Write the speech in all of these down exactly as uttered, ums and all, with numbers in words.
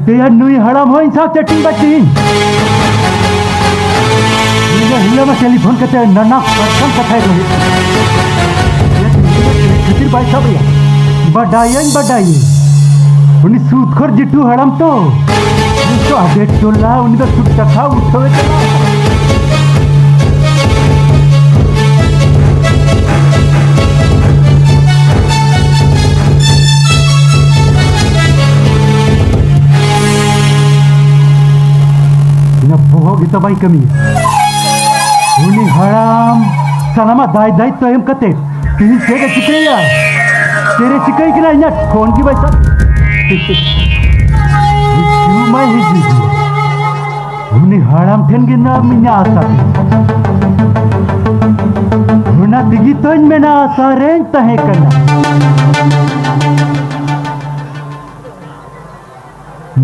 ᱛᱮᱭᱟᱨ ᱱᱩᱭ ᱦᱟᱲᱟᱢ ᱦᱚᱸ ᱤᱧ ᱥᱟᱶ ᱪᱮᱴᱤᱝ ᱵᱟᱹᱴᱤᱝ᱾ ᱧᱤᱫᱟᱹ ᱦᱤᱞᱳᱜ ᱢᱟ ᱴᱮᱞᱤᱯᱷᱳᱱ ᱠᱟᱛᱮ ᱱᱟᱱᱟ ᱯᱨᱚᱠᱟᱨ ᱠᱟᱛᱷᱟᱭ ᱨᱚᱲᱮᱫ ᱠᱟᱱᱟ᱾ ᱪᱮᱫ ᱠᱷᱟᱹᱛᱤᱨ ᱵᱟᱭ ᱥᱟᱵ ᱮᱭᱟ? ᱵᱟᱰᱟᱭᱟᱹᱧ, ᱵᱟᱰᱟᱭᱟᱹᱧ᱾ ᱩᱱᱤ ᱥᱩᱫᱽ ᱠᱷᱚᱨ ᱡᱤᱴᱩ ᱦᱟᱲᱟᱢ ᱛᱚ᱾ ᱩᱱᱤ ᱛᱚ ᱟᱰᱮ ᱴᱚᱞᱟ, ᱩᱱᱤ ᱫᱚ ᱥᱩᱫᱽ ᱴᱟᱠᱟ ᱩᱴᱷᱟᱹᱣᱮ ᱪᱟᱞᱟᱜ ᱠᱟᱱᱟ᱾ ᱤᱧᱟᱹᱜ ᱵᱚᱦᱚᱜ ᱜᱮᱛᱚ ᱵᱟᱭ ᱠᱟᱹᱢᱤᱭᱟ᱾ ᱩᱱᱤ ᱦᱟᱲᱟᱢ ᱥᱟᱱᱟᱢᱟᱜ ᱫᱟᱭ ᱫᱟᱭᱤᱛᱛᱚ ᱮᱢ ᱠᱟᱛᱮ ᱛᱤᱦᱤᱧ ᱪᱮᱫ ᱮ ᱪᱤᱠᱟᱹᱭᱟ? ᱪᱮᱫ ᱮ ᱪᱤᱠᱟᱹᱭ ᱠᱟᱱᱟ? ᱤᱧᱟᱹᱜ ᱯᱷᱳᱱ ᱜᱮ ᱵᱟᱭ ᱥᱟᱵ᱾ ᱦᱤᱡᱩᱜ ᱢᱟᱭ ᱦᱤᱡᱩᱜ ᱜᱮ᱾ ᱩᱱᱤ ᱦᱟᱲᱟᱢ ᱴᱷᱮᱱ ᱜᱮ ᱱᱚᱣᱟ ᱤᱧᱟᱹᱜ ᱟᱥᱟ ᱛᱤᱧ᱾ ᱚᱱᱟ ᱛᱮᱜᱮ ᱛᱚᱧ ᱢᱮᱱᱟ, ᱟᱥᱟ ᱨᱮᱧ ᱛᱟᱦᱮᱸ ᱠᱟᱱᱟ᱾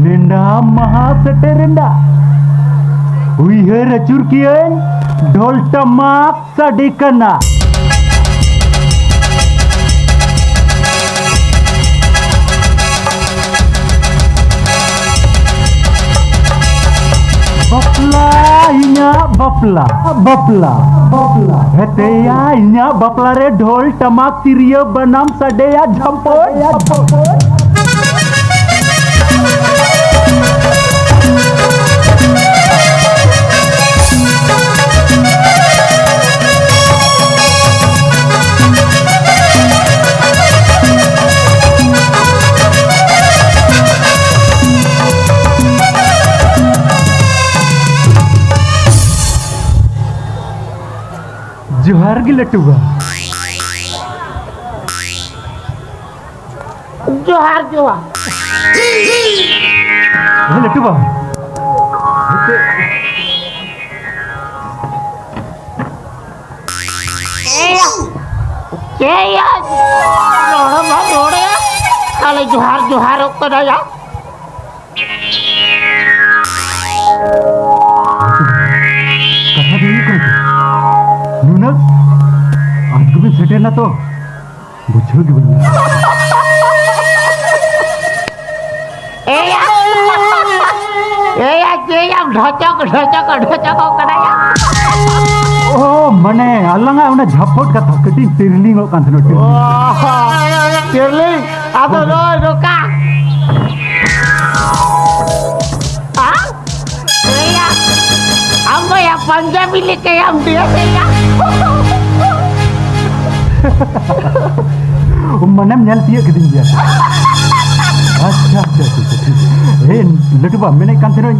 ᱱᱮᱰᱟ ᱢᱟᱦᱟ ᱥᱮᱴᱮᱨᱮᱱᱟ, ᱩᱭᱦᱟᱹᱨ ᱟᱹᱪᱩᱨ ᱠᱤᱭᱟᱹᱧ ᱰᱷᱚᱞ ᱴᱟᱢᱟᱠ ᱥᱟᱰᱮ ᱠᱟᱱᱟ᱾ ᱵᱟᱯᱞᱟ, ᱤᱧᱟᱹᱜ ᱵᱟᱯᱞᱟ, ᱵᱟᱯᱞᱟ, ᱵᱟᱯᱞᱟ᱾ ᱦᱮᱛᱮᱭᱟ, ᱤᱧᱟᱹᱜ ᱵᱟᱯᱞᱟ ᱨᱮ ᱰᱷᱚᱞ ᱴᱟᱢᱟᱠ ᱛᱤᱨᱭᱳ ᱵᱟᱱᱟᱢ ᱥᱟᱰᱮᱭᱟ ᱡᱷᱟᱯᱚᱲ, ᱡᱷᱟᱯᱚᱲ᱾ ᱡᱚᱦᱟᱨ ᱜᱮ ᱞᱟᱹᱴᱩ ᱵᱟ᱾ ᱡᱚᱦᱟᱨ, ᱡᱚᱦᱟᱨ᱾ ᱦᱮᱸ, ᱞᱟᱹᱴᱩ ᱵᱟ᱾ ᱪᱮᱫ ᱭᱟ? ᱨᱚᱲ ᱢᱟ ᱨᱚᱲᱮ, ᱠᱷᱟᱹᱞᱤ ᱡᱚᱦᱟᱨ, ᱡᱚᱦᱟᱨᱚᱜ ᱠᱟᱱᱟ ᱭᱟ᱾ ᱠᱟᱛᱷᱟ ᱫᱚ ᱦᱩᱭᱩᱜ ᱠᱟᱱᱟ ᱪᱮᱫ? ᱱᱩᱱᱟᱹᱜ ᱟᱸᱴ ᱜᱮᱵᱤᱱ ᱥᱮᱴᱮᱨ ᱱᱟ ᱛᱚ? ᱵᱩᱡᱷᱟᱹᱣ ᱜᱮ ᱵᱟᱹᱧ ᱵᱩᱡᱷᱟᱹᱣ᱾ ᱮᱭᱟ! ᱮᱭᱟ, ᱪᱮᱫ ᱭᱟᱢ ᱰᱷᱚᱪᱚᱠ, ᱰᱷᱚᱪᱚᱠ, ᱰᱷᱚᱪᱚᱠᱚᱜ ᱠᱟᱱᱟ ᱭᱟ? ᱳ, ᱢᱟᱱᱮ, ᱟᱞᱟᱝᱟᱜ ᱚᱱᱟ ᱡᱷᱟᱯᱚᱴ ᱠᱟᱛᱷᱟ ᱠᱟᱹᱴᱤᱡ ᱴᱤᱨᱞᱤᱝᱚᱜ ᱠᱟᱱ ᱛᱟᱦᱮᱱᱟ, ᱴᱤᱨᱞᱤᱝ᱾ ᱳ, ᱴᱤᱨᱞᱤᱝ, ᱟᱫᱚ ᱦᱳᱭ, ᱦᱳᱭ᱾ ᱱᱚᱜᱼᱚᱭ ᱱᱚᱝᱠᱟ᱾ ᱦᱮᱸ? ᱮᱭᱟ, ᱟᱢ ᱫᱚ ᱭᱟ ᱯᱟᱧᱡᱟᱵᱤ ᱞᱮᱠᱟ ᱭᱟᱢ ᱰᱨᱮᱥ ᱮᱭᱟ᱾ ᱢᱟᱱᱮᱢ ᱧᱮᱞ ᱛᱤᱭᱟᱹᱜ ᱠᱤᱫᱤᱧ ᱜᱮᱭᱟ᱾ ᱟᱪᱪᱷᱟ, ᱟᱪᱪᱷᱟ, ᱟᱪᱪᱷᱟ, ᱟᱪᱪᱷᱟ, ᱴᱷᱤᱠ᱾ ᱦᱮᱸ, ᱞᱟᱹᱴᱩ ᱵᱟ, ᱢᱮᱱᱮᱫ ᱠᱟᱱ ᱛᱟᱦᱮᱱᱟᱹᱧ,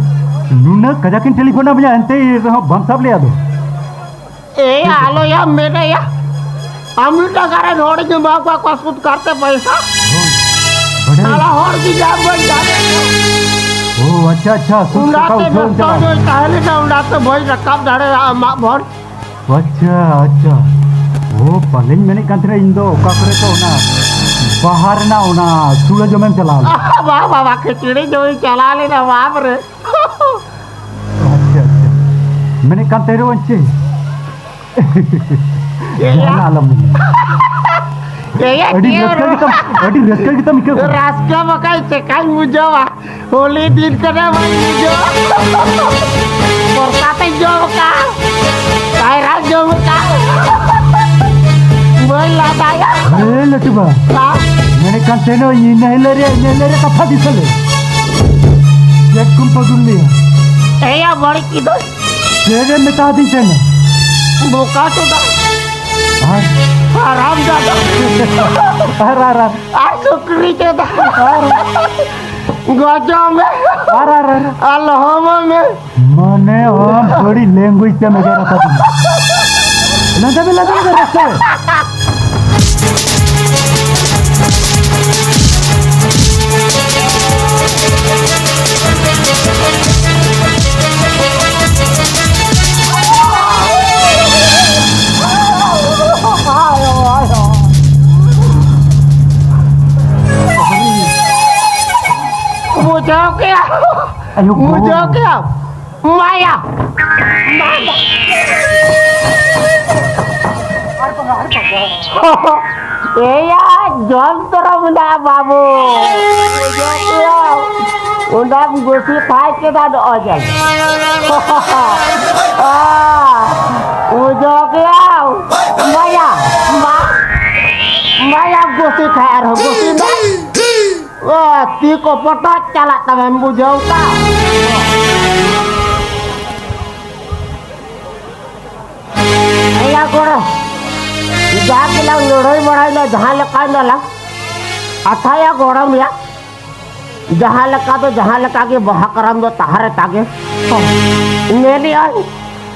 ᱱᱩᱱᱟᱹᱜ ᱠᱟᱡᱟᱠ ᱤᱧ ᱴᱮᱞᱤᱯᱷᱳᱱ ᱟᱫ ᱢᱮᱭᱟ, ᱮᱱᱛᱮ ᱨᱮᱦᱚᱸ ᱵᱟᱢ ᱥᱟᱵ ᱞᱮᱫᱟ ᱫᱚ᱾ ᱮᱭᱟ, ᱟᱞᱚᱭᱟᱢ ᱢᱮᱱᱮᱭᱟ᱾ ᱟᱢᱤᱴᱟ ᱜᱟᱨᱮᱱ ᱦᱚᱲᱤᱧ ᱮᱢᱟ ᱠᱚᱣᱟ, ᱠᱚ ᱥᱩᱫ ᱠᱟᱨᱛᱮ ᱯᱚᱭᱥᱟ᱾ ᱦᱳᱭ᱾ ᱵᱟᱰᱟᱭ᱾ ᱟᱞᱟ ᱦᱚᱲ ᱜᱮ ᱧᱟᱢ ᱵᱟᱹᱧ ᱧᱟᱢᱮᱫ ᱠᱚᱣᱟ᱾ ᱳ, ᱟᱪᱪᱷᱟ, ᱟᱪᱪᱷᱟ, ᱥᱩᱫ ᱚᱱᱟᱛᱮ ᱴᱟᱠᱟ ᱩᱴᱷᱟᱹᱣ ᱵᱮᱥᱛᱚ ᱪᱟᱞᱟᱜ᱾ ᱧᱚᱜ ᱛᱟᱦᱮᱸ ᱞᱮᱱᱟ, ᱚᱱᱟᱛᱮ ᱵᱟᱹᱧ ᱨᱟᱠᱟᱵ ᱫᱟᱲᱮᱭᱟᱜᱼᱟ ᱟᱢᱟᱜ ᱵᱷᱚᱨ᱾ ᱟᱪᱪᱷᱟ, ᱟᱪᱪᱷᱟ᱾ ᱳ, ᱯᱟᱞᱮᱧ ᱢᱮᱱᱮᱫ ᱠᱟᱱ ᱛᱟᱦᱮᱱᱟ, ᱤᱧ ᱫᱚ ᱚᱠᱟ ᱠᱚᱨᱮ ᱪᱚ ᱚᱱᱟ ᱵᱟᱦᱟ ᱨᱮᱱᱟᱜ ᱚᱱᱟ ᱥᱩᱲᱟᱹ ᱡᱚᱢᱮᱢ ᱪᱟᱞᱟᱣ ᱞᱮᱱᱟ᱾ ᱵᱟᱝ ᱵᱟᱵᱟ, ᱠᱷᱤᱪᱲᱤ ᱡᱚᱢᱤᱧ ᱪᱟᱞᱟᱣ ᱞᱮᱱᱟ, ᱵᱟᱯ ᱨᱮ᱾ ᱟᱪᱪᱷᱟ, ᱟᱪᱪᱷᱟ᱾ ᱢᱮᱱᱮᱫ ᱠᱟᱱ ᱛᱟᱦᱮᱱᱟᱹᱧ ᱪᱮᱫ? ᱪᱮᱫ ᱭᱟ? ᱡᱟᱦᱟᱱᱟᱜ ᱟᱞᱚᱢ ᱢᱮᱱᱟ᱾ ᱪᱮᱫ ᱭᱟ, ᱟᱹᱰᱤ ᱪᱮᱫ ᱨᱟᱹᱥᱠᱟᱹ ᱨᱚᱲ? ᱜᱮᱛᱟᱢ, ᱟᱹᱰᱤ ᱨᱟᱹᱥᱠᱟᱹ ᱜᱮᱛᱟᱢ ᱟᱹᱭᱠᱟᱹᱣ ᱠᱟᱱᱟ᱾ ᱨᱟᱹᱥᱠᱟᱹ ᱵᱟᱠᱷᱟᱡ ᱪᱮᱠᱟᱧ ᱵᱩᱡᱷᱟᱹᱣᱟ? ᱦᱳᱞᱤ ᱫᱤᱱ ᱠᱟᱱᱟ, ᱵᱟᱹᱧ ᱵᱩᱡᱷᱟᱹᱣᱟ᱾ ᱯᱨᱚᱥᱟᱫ ᱤᱧ ᱡᱚᱢ ᱟᱠᱟᱫᱼᱟ, ᱠᱟᱭᱨᱟᱧ ᱡᱚᱢ ᱟᱠᱟᱫᱼᱟ, ᱵᱟᱹᱧ ᱞᱟᱸᱫᱟᱭᱟ᱾ ᱦᱮᱸ, ᱞᱟᱹᱴᱩ ᱵᱟ᱾ ᱦᱮᱸ? ᱢᱮᱱᱮᱫ ᱠᱟᱱ ᱛᱟᱦᱮᱱᱟᱹᱧ, ᱤᱱᱟᱹ ᱦᱤᱞᱳᱜ ᱨᱮᱭᱟᱜ, ᱤᱱᱟᱹ ᱦᱤᱞᱳᱜ ᱨᱮᱭᱟᱜ ᱠᱟᱛᱷᱟ ᱫᱤᱥᱟᱹ ᱞᱮ᱾ ᱪᱮᱫ ᱠᱚᱢ ᱯᱟᱹᱜᱩᱨ ᱞᱮᱭᱟ? ᱮᱭᱟ, ᱵᱟᱹᱲᱤᱡ ᱠᱤᱫᱟᱹᱧ᱾ ᱪᱮᱫ ᱮᱢ ᱢᱮᱛᱟ ᱫᱤᱧ ᱛᱟᱦᱮᱱᱟ? ᱵᱚᱠᱟ ᱪᱚᱫᱟ᱾ ᱟᱨ? ᱦᱟᱨᱟᱢ ᱡᱟᱫᱟ᱾ ᱟᱨ, ᱟᱨ, ᱟᱨ᱾ ᱟᱨ ᱥᱩᱠᱨᱤ ᱪᱚᱫᱟ᱾ ᱟᱨ? ᱜᱚᱡᱚᱜ ᱢᱮ᱾ ᱟᱨ, ᱟᱨ, ᱟᱨ᱾ ᱟᱨ ᱞᱚᱦᱚᱢᱚᱜ ᱢᱮ᱾ ᱢᱟᱱᱮ ᱟᱢ ᱵᱟᱹᱲᱤᱡ language ᱛᱮᱢ ᱮᱜᱮᱨ ᱟᱠᱟᱫᱤᱧᱟ᱾ ᱞᱟᱸᱫᱟ ᱢᱮ, ᱞᱟᱸᱫᱟ ᱢᱮ, ᱨᱟᱹᱥᱠᱟᱹ ᱢᱮ᱾ ᱵᱩᱡᱷᱟᱹᱣ ᱠᱮᱜᱼᱟ? ᱟᱭᱳ ᱵᱟᱵᱟ᱾ ᱵᱩᱡᱷᱟᱹᱣ ᱠᱮᱜᱼᱟ? ᱢᱟᱭᱟ᱾ ᱢᱟᱭᱟ᱾ ᱮᱭᱟ, ᱡᱚᱱᱛᱨᱚ ᱢᱮᱱᱟᱜᱼᱟ ᱵᱟᱹᱵᱩ᱾ ᱵᱩᱡᱷᱟᱹᱣ ᱠᱮᱜᱼᱟ? ᱚᱸᱰᱮᱢ ᱜᱩᱥᱤ ᱛᱷᱟᱭ ᱠᱮᱫᱟ ᱱᱚᱜᱼᱚᱭ ᱡᱮ᱾ ᱟ, ᱵᱩᱡᱷᱟᱹᱣ ᱠᱮᱭᱟᱢ? ᱢᱟᱭᱟ, ᱢᱟ, ᱢᱟᱭᱟ ᱜᱩᱥᱤ ᱛᱷᱟᱭ ᱟᱨᱦᱚᱸ ᱜᱩᱥᱤ ᱢᱮ᱾ ᱟ, ᱛᱤ ᱠᱚ ᱯᱚᱴᱚᱡ ᱪᱟᱞᱟᱜ ᱛᱟᱢᱟ, ᱵᱩᱡᱷᱟᱹᱣ ᱠᱟᱜ? ᱮᱭᱟ ᱜᱚᱲᱚᱢ, ᱡᱟ ᱜᱮᱞᱟᱝ ᱞᱟᱹᱲᱦᱟᱹᱭ ᱵᱟᱲᱟᱭᱱᱟ, ᱡᱟᱦᱟᱸ ᱞᱮᱠᱟ ᱱᱟᱞᱟᱝ ᱠᱟᱛᱷᱟᱭᱟ ᱜᱚᱲᱚᱢ ᱭᱟ, ᱡᱟᱦᱟᱸ ᱞᱮᱠᱟ ᱫᱚ ᱡᱟᱦᱟᱸ ᱞᱮᱠᱟ ᱜᱮ ᱵᱟᱦᱟ ᱠᱟᱨᱟᱢ ᱫᱚ ᱛᱟᱦᱟᱨᱮ ᱛᱟᱜᱮ᱾ ᱢᱮᱱᱮᱜᱼᱟᱹᱧ,